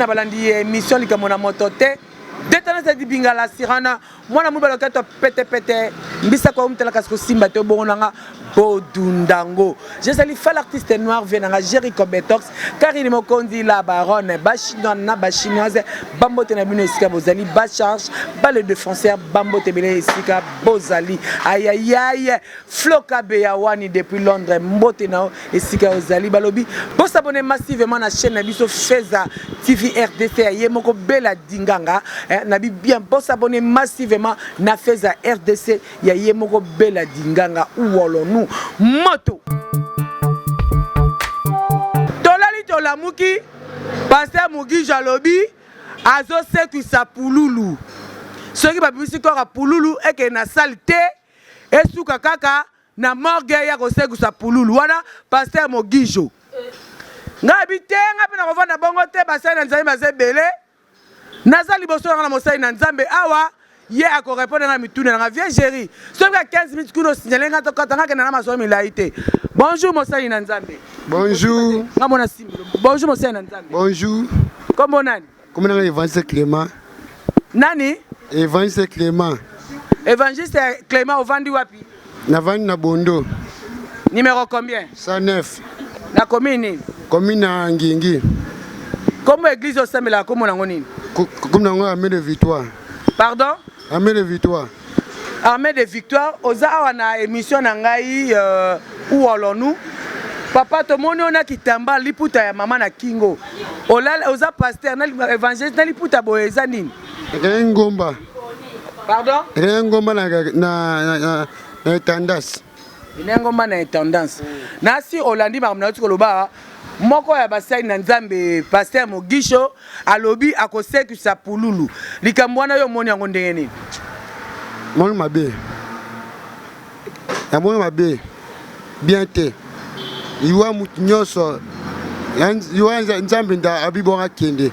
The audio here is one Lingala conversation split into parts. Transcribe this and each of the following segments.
na balandi ya émission likambo na moto te. Detana zadi bingala sirana mwana mobali loketo pete pete mbisa kwa umtela kasi kosimba te bongo nanga bodundango. Je salue fal artiste noir vie nanga Jericho Betox, Karine Mokonzi la baronne, ba chinois na ba chinoise, bambote na bino esika bozali, ba charge, ba le défenseur, bambote bele esika bozali. Aïe aïe aïe, Flo Kabeya wani depuis Londres, mbote na esika ozali balobi bo s'abonner massivement na chaîne na biso Feza TV RDC ya ye moko Bella Dinganga eh, na bi bien bo s'abonner massivement na Feza RDC ya ye moko Bella Dinganga uwolonu moto tolali tolamuki pasteur Mugijo alobi azosekwisa pululu soki babimisi kaka pululu ekende na salle te esuka kaka na morgue ya kosekusa pululu wana pasteur Mogijo ngai bi te ngai mpe nakovanda bongo te basali na nzambe baza ebele naza liboso nanga na mosali na nzambe awa ye akorepondre nga mituna nanga vieux Jerry soki ka 15 minutes kuna osignale nga tokata nga kenda na masolo milai te bonjour mosali na nzambe bonjour nga mona simbi bonjour mosali na nzambe bonjour kombo nani Kombo na nga Evangeliste Clément. Nani? Evangeliste Clément. Evangeliste Clément ovandi wapi? Navandi na Bondo. Numéro combien? 109. Na commune nini? Commune ya Ngingi. Kombo église osambelaka kombo nango nini? Kombo nango Armée de Victoire. Pardon? Armée de Victoire. Armée de Victoire, oza awa na émission na ngai euh, où allons-nous? Papa tomoni ona kitamba liputa ya mama na kingo. Olala oza pasteur na évangéliste na liputa boye eza nini? Ekei ngomba. Pardon? Ekei ngomba na na na, na tendance. Ina ngomba na tendance. Nasi olandi makambo na koloba moko ya basali na Nzambe pasteur Mogisho alobi akosekisa pululu. Likambo wana yo omoni yango ndenge nini? Moni mabe. Namoni mabe. Bien te. Liwa mutu nyonso liwa Nzambe nda abibonga kende.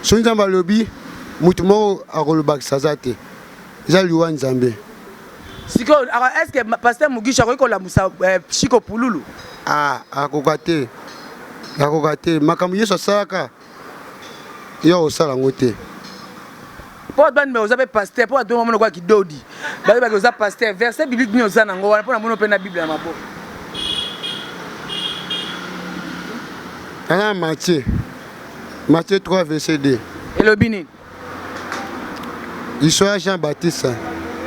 Soki Nzambe alobi mutu moko akolobakisa aza te. Eza liwa Nzambe. Sikoyo est-ce que pasteur Mugisha akoki kolamusa eh, Chico Pululu? Ah, akoka te. Akoka te. Makambo Yesu asalaka yo akosala yango te. mpo bato bandima oza mpe pasteur mpo bato bamona kwa kidodi bayebaki oza pasteur verset biblique nini oza nango wana mpo namoni mpe na bible na maboko Ana Matthieu Matthieu 3 verset 2 elobi nini Histoire Jean-Baptiste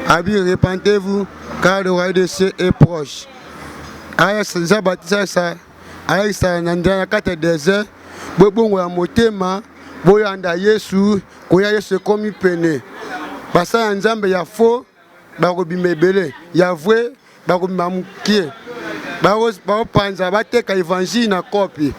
abi repentez-vous car le royaume des cieux est proche. Aya Jean-Baptiste ayebisa na nzela na kati ya desert bobongola motema boyanda Yesu koya Yesu ekomi pene. Basala ya Nzambe ya faux bakobima ebele ya vrai bakobima mokie bakopanza bateka évangile na kopi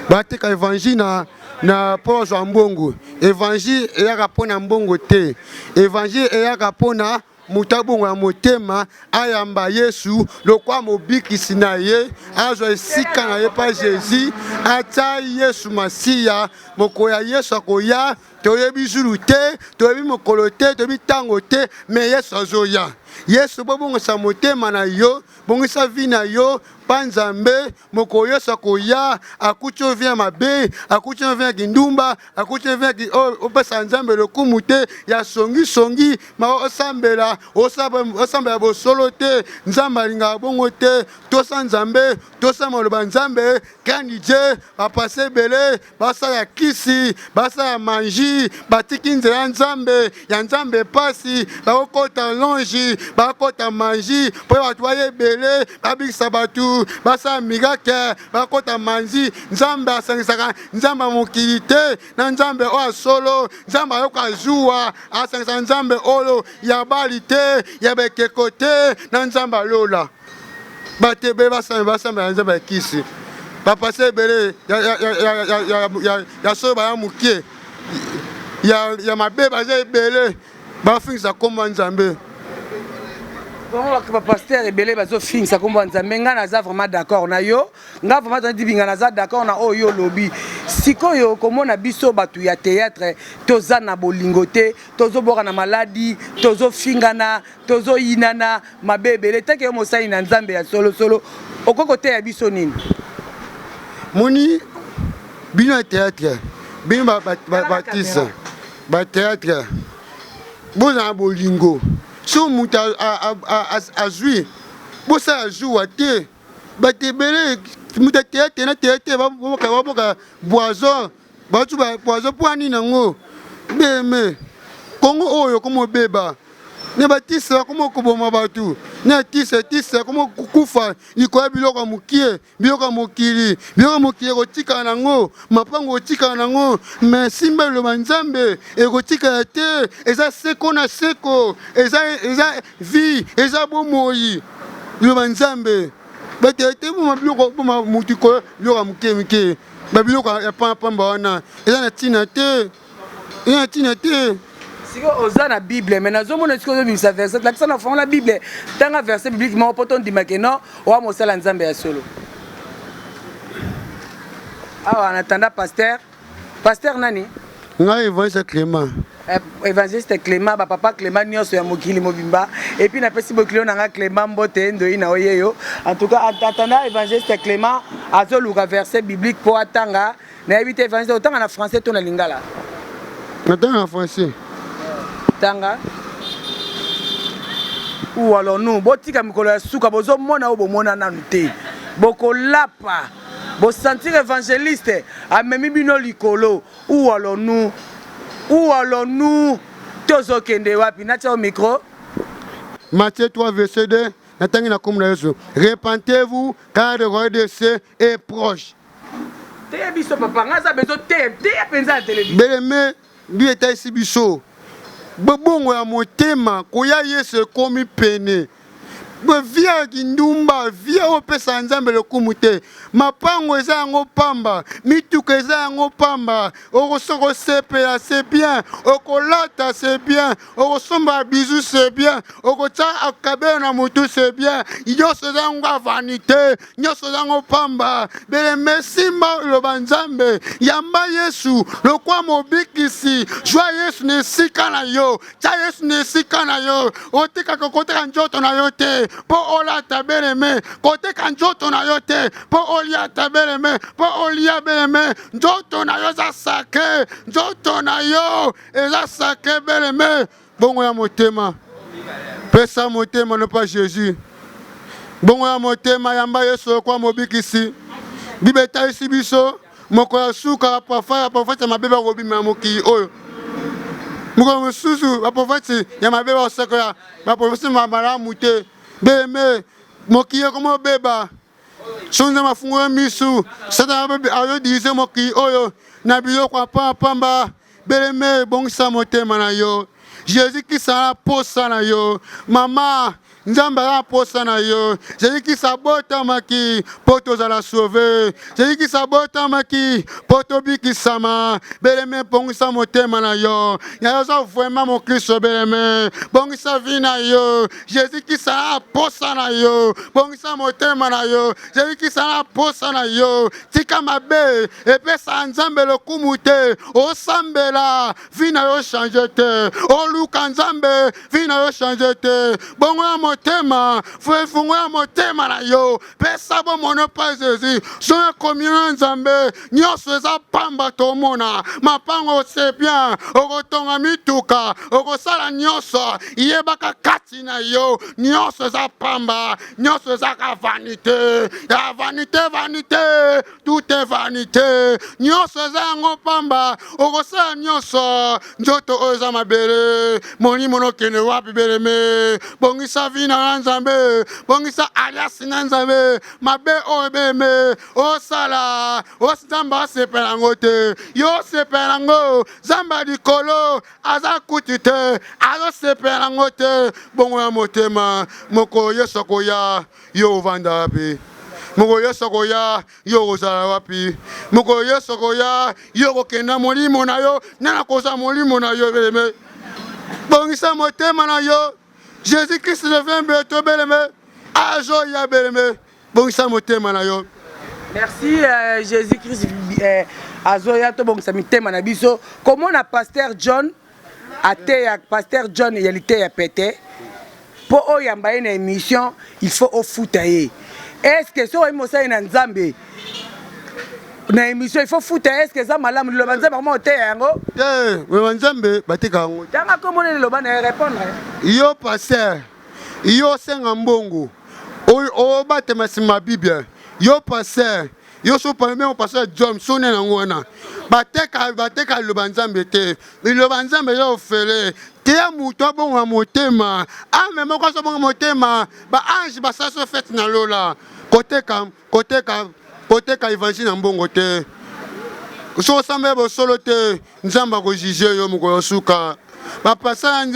bateka évangile na na mpo bazwa mbongo évangile eyaka mpo na mbongo te évangile eyaka mpo na moto abongola motema ayamba yesu lokwa mobikisi na ye azwa esika na ye mpa jesus atya yesu masiya mokolo ya yesu akoya toyebi zulu te toyebi mokolo te toyebi ntango te me yesu azoya yesu bobongisa motema na yo bongisa vi na yo mpa nzambe mokolo yesu akoya akuti yo vi ya mabe akuti yo vi ya kindumba akuti yo vi ya opesa nzambe lokumu te ya songisongi ma osambela osambela bosolo te nzambe alingaka bongo te tosa nzambe tosa maloba nzambe kandi je bapase ebele basala kisi basala manji batiki nzela ya nzambe ya nzambe mpasi bakokota longi bakota manji mpo bato baya ebele babikisa bato basala miracle bakota manji nzambe asangisaka nzambe ya mokili te na nzambe oyo ya solo nzambe ayoka zuwa asangisaka nzambe oyo ya bali te ya bekeko te na nzambe alola bato ebele basambela nzambe ya kisi bapasi ebele ya solo baya mokie ya mabe baza ebele bafingisa nkombo ya nzambe bongo bapasteur ebele bazofingisa nkombo ya nzambe ngai naza vraiment d'accord na yo ngai vraiment tony dibinga naza d'accord na oyo yo olobi sikoyo komona biso bato ya théâtre toza na bolingo te tozobwaka na maladi tozofingana tozoyinana mabe ebele teke yo mosali na nzambe ya solosolo okoki koteya biso nini moni bino ya théâtre Bino baartiste batheatre, bozala bolingo. So moto azwi, bosala zuwa te. Bato ebele, moto ya théâtre na théâtre baboka boison, batu ba poison. Mpo nini yango beme Kongo oyo komo obeba na batise, bakoma koboma bato na tise tise, akoma kokufa likolo ya biloko ya mokie, biloko ya mokili. Biloko ya mokili ekotikala nango, mapango ekotikala nango, mais simba eloba Nzambe ekotikala te, eza seko na seko, eza vie, eza bomoi. Liloba Nzambe bato te boma biloko, boma mutu ko biloko ya moke moke, babiloko ya pamba wana eza na ntina te, eza na ntina te. Sikoyo oza na Bible, mais nazomona sikoyo ozobimisa verset. Lakisa na fongola Bible, tanga verset biblique moko mpo tondimake no owa mosala Nzambe ya solo. Awa en attendant, pasteur nani? Ngai évangéliste Clément. Évangéliste Clément, bapapa Clément nyonso ya mokili mobimba, et puis napesi bokilo na nga Clément mbote, ndoi na oyeyo. En tout cas, en attendant évangéliste Clément azoluka verset biblique mpo atanga, nayebi te, évangéliste, otanga na français to na lingala? Natanga na français. Tanga. Ou alors nous botika mikolo ya suka, bozomona oyo bomona nanu te, bokolapa, bosentir évangéliste amemi bino likolo. Où allons-nous? Où allons-nous? Tozokende wapi? Natia o micro. Matthieu 3 verset 2, natangi na kombo na Yesu: Repentez-vous, car le royaume des cieux est proche. Teya biso, papa. Nga aza bezo teya, teya mpenza ya télévision. Beleme bi etalisi biso bobongo ya motema, koya Yesu ekomi pene. Vie ya kindumba, vie oyo opesaka Nzambe lokumu te, mapango eza yango pamba, mituka eza yango pamba. Okosepela, c'est bien, okolata, c'est bien, okosomba bijoux, c'est bien, okotia kabelo na motu, c'est bien. Nyonso eza yango ya vanité, nyonso eza yango pamba. Beleme, simba loba Nzambe, yamba Yesu lokwa mobikisi, zwa Yesu na esika na yo, tia Yesu na esika na yo. Otikaka koteka nzoto na yo te mpo olata. Beleme, koteka nzoto na yo te mpo oliata. Beleme, mpo olia. Beleme, nzoto na yo eza sacré, nzoto na yo eza sacré. Beleme, bongo ya motema, pesa motema no pa Jésus. Bongo ya motema, yamba Yesu lokwa mobikisi. Bible etalisi biso moko ya suka, baprofete ya mabe bakobima ya mokili oyo. Mokolo mosusu baprofete ya mabe bakosakola baprofete malamu te. Beleme, mokili ekoma obeba. So Nzambe afungola misu, Satana azodiriger mokili oyo na biloko ya pambapamba. Beleme, ebongisa motema na yo. Jésus Christ aza posa na yo, mama. Nzambe aza posa na yo. Jésus Christ abotamaki mpo tozala sauvé. Jésus Christ abotamaki mpo tobikisama. Beleme, bongisa motema na yo. Ya oza vraiment mokristo, beleme, bongisa vie na yo. Jésus Christ aza posa na yo, bongisa motema na yo. Jésus Christ aza posa na yo. Tika mabe epesa Nzambe lokumu te. Osambela, vie na yo change te. Oluka Nzambe, vie na yo change te. Bongo ya motema, fungo ya motema na yo, pesa bomoi pa Jésus. So ekomi na Nzambe, nyonso eza pamba. Tomona mapango, c'est bien, okotonga mituka, okosala nyonso, yebaka kati na yo nyonso eza pamba, nyonso ezaka vanité ya vanité, vanité, tout est vanité. Nyonso eza yango pamba. Okosala nyonso, nzoto oyo eza mabele, molimo nokende wapi? Beleme, bongisa vie na Nzambe, bongisa alliance na Nzambe. Mabe oyo ebeleme osala, Nzambe asepela yango te. Yo osepela yango, Nzambe ya likolo aza kuti te, azosepela yango te. Bongo ya motema, mokolo Yesu akoya, yo ovanda wapi? Mokolo Yesu akoya, yo okozala wapi? Mokolo Yesu akoya, yo okokenda molimo na yo, nana kozwa molimo na yo? Beleme, bongisa motema na yo. Jésus Christ revient bientôt. Beleme, azoya. Beleme, bongisa motema na yo. Merci. Jésus Christ azoya, tobongisa mitema na biso. Komona pasteur John ateya, pasteur John ya liteya pete, mpo oyamba ye na émission, il faut ofuta ye. Est ce que soki oyebi mosali na Nzambe? Na émission il faut futa, est ce que eza malamu liloba Nzambe akoma oteya yango? Te, liloba Nzambe bateka yango. Tanga kombo nini liloba na ye répondre. Yo pasteur, yo osenga mbongo, obatema nsima Bible. Yo pasteur, yo so meme pasteur John sone nango wana. Bateka bateka liloba Nzambe te. Liloba Nzambe eza ofele. Teya moto abongola motema. Ame moko azobonga motema, ba ange basala so fete na lola. Koteka koteka koteka évangile na mbongo te. Soki osambela bosolo te, Nzambe akojuge yo mokolo suka. Bapasala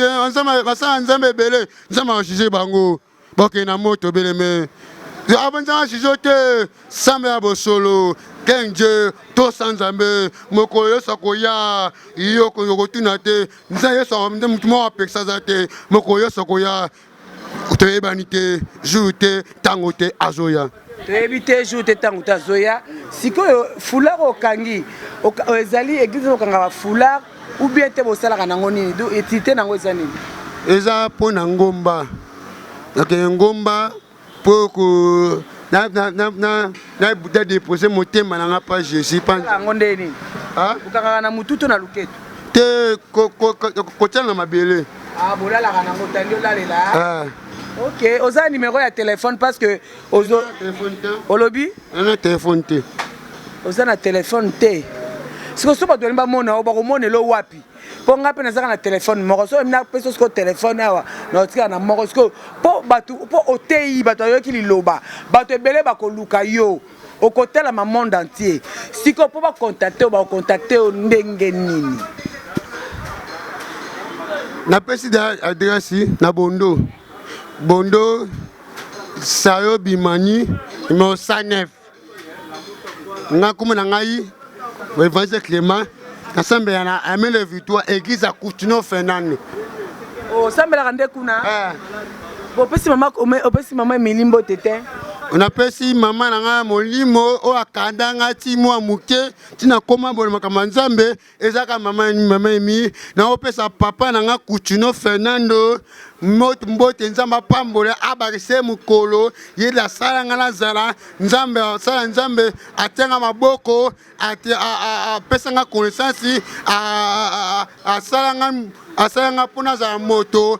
basala Nzambe ebele, Nzambe akojuge bango, bakende na moto beleme. Nzambe ajuge te, sambela bosolo kenje tosa Nzambe. Mokolo Yesu akoya, yo okotuna te. Nzambe Yesu nde motu moko apekisa aza te. Mokolo Yesu akoya, toyebani te jour te, ntango te azoya. Toyebi te jour te, ntango te azoya. Sikoyo foulard okangi, ezali église okanga bafoulard ou bien te? Bosalaka nango nini? Utilité nango eza nini? Eza mpo na ngomba, nakende ngomba mpo ko na dépose motema na nga pa Jésus. Yango nde nini? Okangaka na mutu to na luketo? Te, kotia na mabele. Bolalaka nango, tandi olalela. Ok, oza numéro ya téléphone? Parce que ozo olobi Na téléphone te. Oza na téléphone te. Sikoyo so bato balingi bamona o, bakomona elo wapi? Mpo nga mpe nazaka na telefone moko, so napesa sikoyo telefone awa na otikala na moko. Sikoyo mpo bato, mpo oteyi bato, ayoki liloba, bato ebele bakoluka yo, okotalama monde entier. Sikoyo mpo bacontacte yo, bakocontacte yo ndenge nini? Napesi da adresse na Bondo, Bondo Sayo Bimani, numéro 109. Nga kombo na ngai Évangile Clément, nasambela na Amen le Victoire, église ya Coutinho Fernando. Osambelaka nde kuna? Opesi mama, opesi mama Emili mbote te? Napesi mama na ngai molimo oyo akanda ngai ti mwa moke ntina koma boye. Makambo ya Nzambe ezaka mama, mama Emi. Naopesa papa na nga Coutinho Fernando mbote. Nzambe apambola, abakise mokolo ye asala nga nazala. Nzambe asala, Nzambe atianga maboko, apesa nga connaissance, asala nga mpo nazala moto.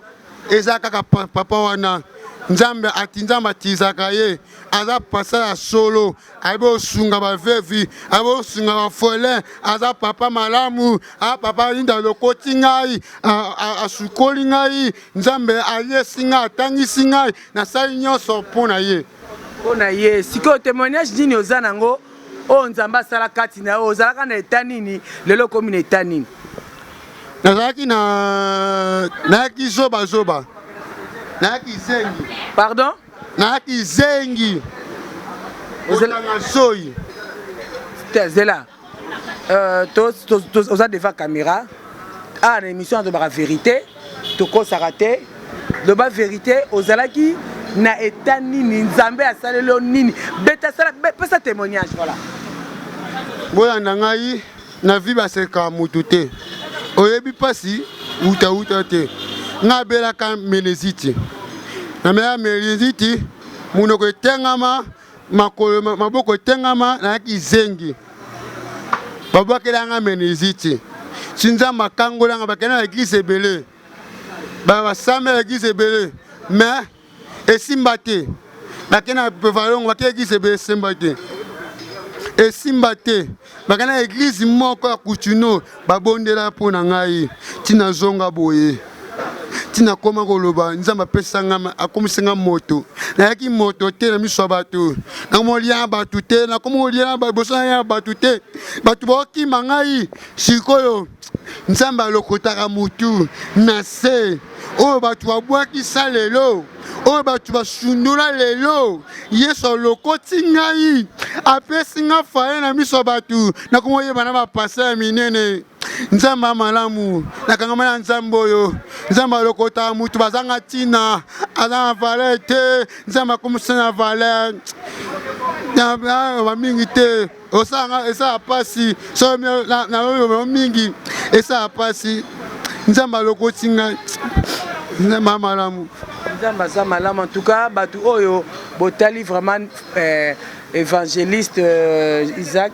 Eza kaka papa wana Nzambe ati, Nzambe atizaka ye. Aza pasa ya solo, ayebi osunga bavevi, ayebi osunga bafolin. Aza papa malamu, a papa Linda lokoti ngai, asukoli ngai. Nzambe ayesi ngai, atangisi ngai, nasali nyonso mpo na ye. Mpo na ye. Sikoyo témoignage nini oza nango oyo Nzambe asala kati na yo? Ozalaka na eta nini, lelo okomi na eta nini? Nazalaki na nayaki zobazoba, nayaki zengi. Pardon? Nayaki zengi, ozalanga soyi. Te, zela, oza devant caméra awa na émission, azobaka vérité, tokosaka te. Loba vérité, ozalaki na état nini, Nzambe asaleli yo nini? Beta, sala, pesa témoignage, voilà. Boyanda ngai na vie, basekaka motu te. Oyebi mpasi utauta te. Ngai abelaka méningite, namela méningite, monoko etengama, makolo, maboko etengama, nayaki zengi. Babwakelanga méningite si Nzambe akangolanga. Bakenda na église ebele, basambela église ebele, mais esimba te. Bakenda na Valongo, bakenda église ebele, esimba te, esimba te. Bakenda na église moko ya Kutuno, babondela mpo na ngai ntina zonga boye, ntina koma koloba. Nzambe apesanga, akomisinga moto. Nayaki moto te na miso ya bato, nakoma kolia na bato te, nakoma kolia na boso na bato te, bato baokima ngai. Sikoyo Nzambe alokotaka motu na se oyo bato babwakisa lelo, oyo bato basundola lelo. Yesu alokoti ngai, apesi nga faye na miso ya bato, nakoma oyeba na bapasa ya minene. Nzambe ya malamu, nakangama na Nzambe oyo. Nzambe alokotaka motu bazanga ntina, aza na valeur te, Nzambe akomisa na valeur bamingi te. Osalanga esala mpasi, so naloba mingi esala mpasi. Nzambe alokoti ngai, Nzambe ya malamu. Nzambe aza malamu. En tout cas, bato oyo Botali vraiment euh, évangéliste euh, Isaac,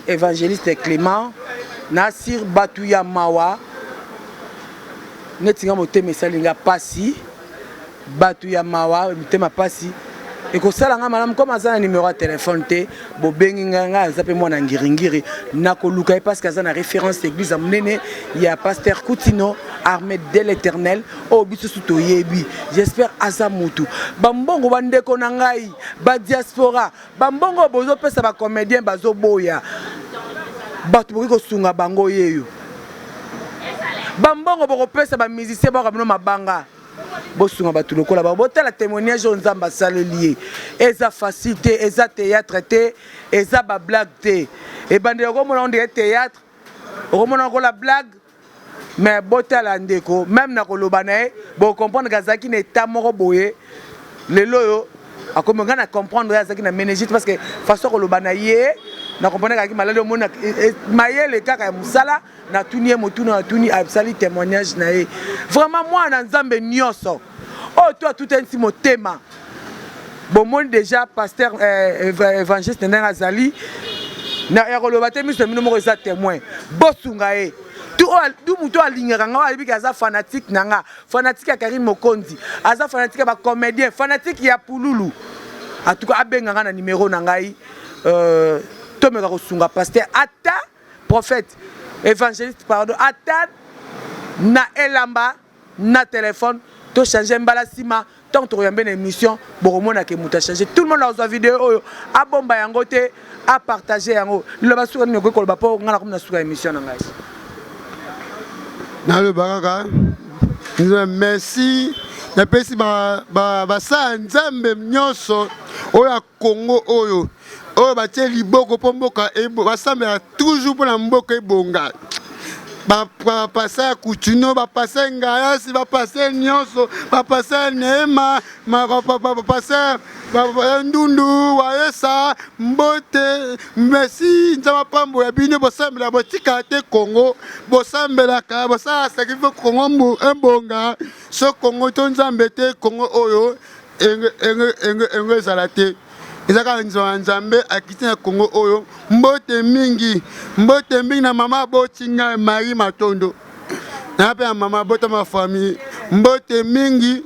évangéliste Clément, Nasir batu ya mawa neti nga motema esali nga pasi Batu ya mawa mitema pasi ekosala nga malamu comme aza na numero ya telefone te bobengi ngai ngai aza mpe mwana ngiringiri nakoluka ye parce que aza na référence église ya monene ya pasteur Kutino armée de l'éternel oyo biso su toyebi j'espère aza mutu bambongo bandeko na ngai ba diaspora bambongo oyo bozopesa bacomédien bazoboya bato bokoki kosunga bango yeyo bambongo bokopesa bamusicien baka bino mabanga Bosunga bato lokola bango. Botala témoignage oyo Nzambe asaleli ye. Eza facile te, eza théâtre te, eza ba blague te. Ebandeli okomona on dirait théâtre, okomona lokola blague, mais botala ndeko, même na koloba na ye, bo comprendre azalaki na état moko boye. Lelo oyo akomi nga na comprendre ye azalaki na méningite parce que façon koloba na ye na comprendre azalaki malade omona mayele kaka ya mosala. Natuni ye motuna, natuni, asali témoignage na ye. Vraiment mwana Nzambe nyonso oyo to atutanisi motema, bomoni déjà pasteur eh, évangéliste ndenge azali ya koloba te, miso na bino moko eza témoin. Bosunga ye tu moto alingaka nga, oyo ayebiki aza fanatique na nga, fanatique ya Karine Mokonzi, aza fanatique ya bacomédien, fanatique ya Pululu. En tout cas abenga nga na numero na ngai, tomeka kosunga pasteur ata prophète évangéliste, pardon, ata na elamba na telefone to change mbala nsima. Ntango tokoyambe na émission, bokomona ke moto achange. Tout le monde azwa video oyo, abomba yango te, apartage yango. Liloba suka nini okoki koloba mpo ngai nakomi na suka ya émission na ngai? Naloba kaka merci, napesi basala Nzambe nyonso oyo ya Kongo oyo oyo batie liboko mpo mboka, basambela toujours mpo na mboka ebonga. Bapasa ya Kutino, bapasa ya Ngayasi, bapasa ya nyonso, bapasa ya Neema, bapasa ya Ndundu Wayesa, mbote, merci. Nzambe apambola bino. Bosambela, botikala te. Kongo, bosambelaka, bosala sacrifice, Kongo ebonga. So Kongo to Nzambe te, Kongo oyo engo ezala te. Eza kaka nzela ya Nzambe akiti na Kongo oyo. Mbote mingi, mbote mingi na mama aboti ngai, Marie Matondo, na mpe ya mama abotama famille. Mbote mingi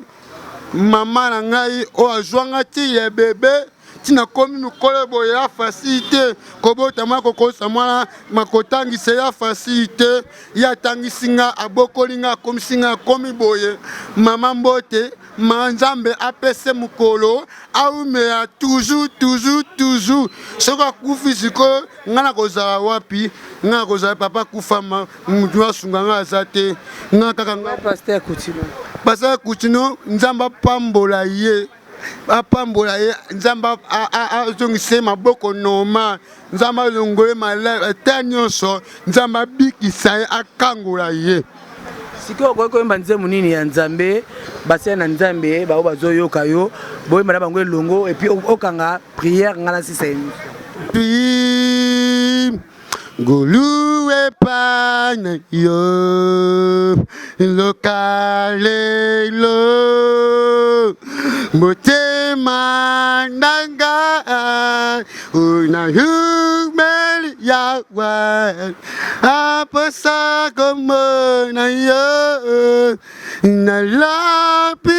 mama na ngai oyo azwanga ti ya bebe ntina komi mikolo boye. Ya facile te kobota mwana, kokosa mwana, makotangisa ya facile te. Ye atangisi nga, abokoli nga, akomisi nga, akomi boye. Mama, mbote ma. Nzambe apese mokolo aumela toujours, toujours, toujours. Soki akufi sikoyo, ngai nakozala wapi? Ngai nakozala papa akufama, mutu asunga ngai aza te, ngai kaka ngai. Pasteur Kutino. Pasteur Kutino, Nzambe apambola ye, apambola ye. Nzambe azongisa ye maboko normal, Nzambe alongole malade te nyonso, Nzambe abikisa ye, akangola ye. Sikoyo okoki koyemba nzembo nini ya Nzambe? Basali na Nzambe bao bazoyoka yo, boyemba na bango elongo et puis okanga prière, ngai nasisa émission. Puis ngolu epai na yo loka lelo motema na ngai na humeli Yawe aposa komona yo nalapi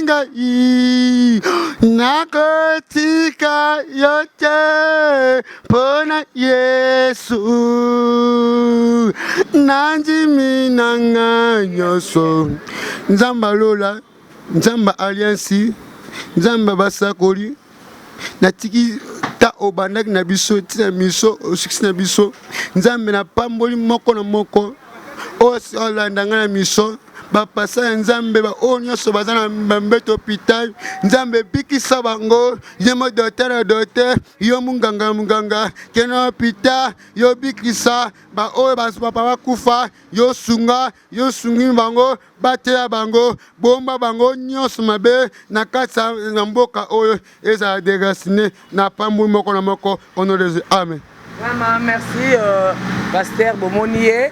ngai nakotika yo te mpo na Yesu nandimi na ngai nyonso. Nzambe alola, Nzambe alliance, Nzambe basakoli, natiki ta obandaki na biso ntina miso osukisi na biso. Nzambe, napamboli moko na moko oyo olanda ngai na miso, bapasa ya Nzambe, baoyo nyonso baza na bambeto hôpital, Nzambe ebikisa bango. Ye mo docteur ya docteur, yo munganga ya munganga, kende na hôpital, yo bikisa baoyo papa bakufa, yo sunga, yo sungi bango, bateya bango, bomba bango nyonso mabe na kati ya mboka oyo ezala déracine. Na pambwi moko na moko au nom de Jésus, amen. Vraiment merci, pasteur. Bomoni ye.